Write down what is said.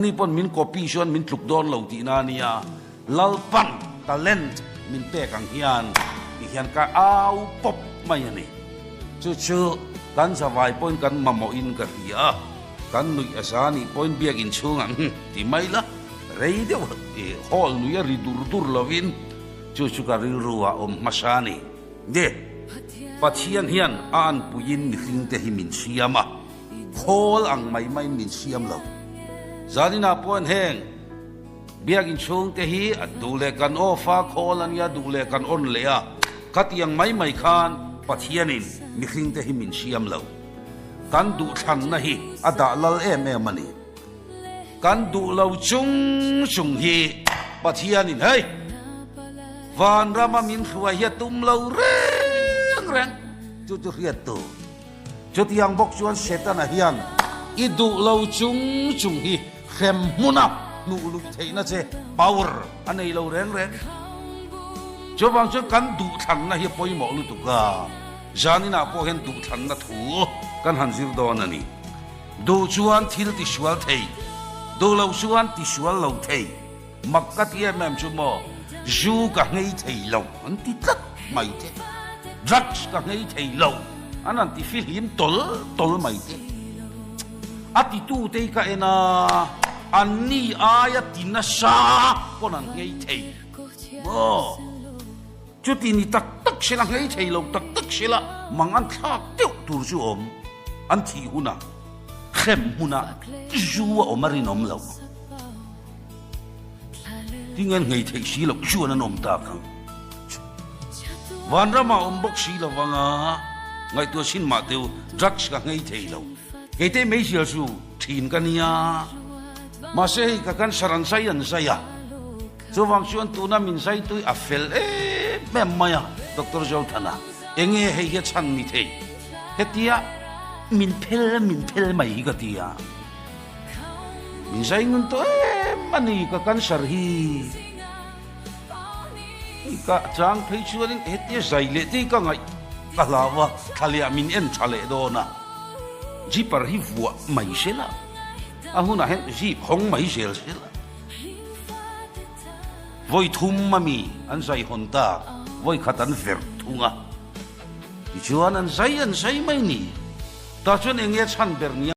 Ni pawn min copy chuan min tluk dawn lo tihna a nia, Lalpan talent min pek ang hian ti hian ka au pawp mai a ni. Chu chu kan zavai pawhin kan mamawhin ka hria a, kan nuih a za nih pawhin biakin chhungah hm ti mai la, rei deuh hall nui a ri dur dur lovin chu chu ka rilru ah awm hmasa a ni. Ni, Pathian hian a anpuiin mihringte hi min siam a. Khawl ang mai maiin min siam lo. Zaninah pawhin heng biakin chhungte hi a duh leh kan off a, khawl a nia, duh leh kan on leh a, khatiang mai mai khan Pathianin mihringte hi min siam lo. Kan duhthlanna hi a dah lal em em a ni. Kan duh lo chung chung hi Pathianin hei vanrama min hruai hi a tum lo reng reng, chu chu hriat tur. Chutiang bawk chuan Setana hian i duh lo chung chung hi hrem hmuna hnuh luih theihna che power a nei lo reng reng. Chuvang chuan kan duhthlanna hi a pawimawh lutuk a, zaninah pawh hian duhthlanna thu kan han zir dawn a ni. Duh chuan thil tisual thei, duh lo chuan tisual lo thei. Mak ka ti em em chu maw, zu ka nghei thei lo an ti tlat mai te, drugs ka nghei thei lo an han ti fihlim tawl tawl mai te. A titu te hi ka en a, anni aia ti nasa pawn an nghei thei maw. Chuti ni tak tak sela nghei thei lo tak tak sela mang an thlak deuh tur chu awm an thih hunah hrem hmunah zu a awm a rinawm lo. Tinge nghei theih si loh chuan an awm tak ang. Vanramah awm bawk si lovang a, ngaihtuah sin mah teu drugs ka nghei thei lo. Keite meizial chu thin ka nia. Mahse hei ka cancer an zai an zai a, chuvang chuan tuna min zai tui a fel em em mai a, Doctor Zothana, enge hei hi a chhan ni thei? Hetia min phel min phel mai hi ka ti a. Min zai ngun tawh em a ni ka cancer hi. Ka chang phei chuanin hetia zai leh te hi ka ngaih ka hlau a, thla leh ah min en tha leh dawn a. Zipper hi vuah mai sela, a hunah hian zip hawng mai zel sela. Vawi thum a mi an zai hawn tak, vawi khat an verh thung a. Tichuan an zai an zai mai ni. Tah chuan eng nge chhan ber nia?